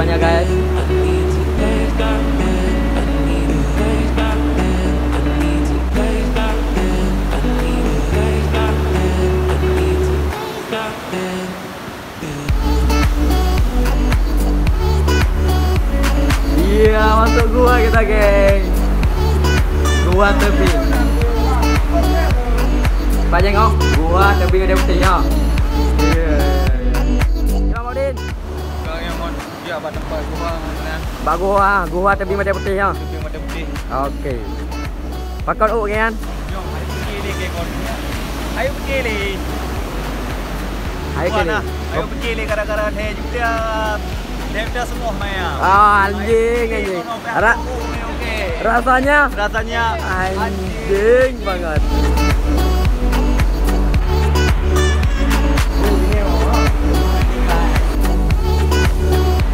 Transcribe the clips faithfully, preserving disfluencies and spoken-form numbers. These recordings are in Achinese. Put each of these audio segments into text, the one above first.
Banyak, guys. Iya, masuk gua kita, geng. Gua tebing. Panjang, oh. Gua tebing ada putih, ya. Iya. Ya, Maudin. Sekarang yang mon, dia apa tempat gua, kan? Bak gua, gua tebing mata putih, ya. Tebing mata putih. Oke. Pakon uk nyan? Nyong, ayo pergi ni, ke kon. Ayo pergi ni. Ayo Wan, pergi ni. Ah. Ayo pergi ni, gara-gara saya juga. Saya udah semua maya. Ah, anjing, anjing. Ra-, rasanya? Rasanya anjing banget.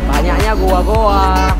Banyaknya goa-goa.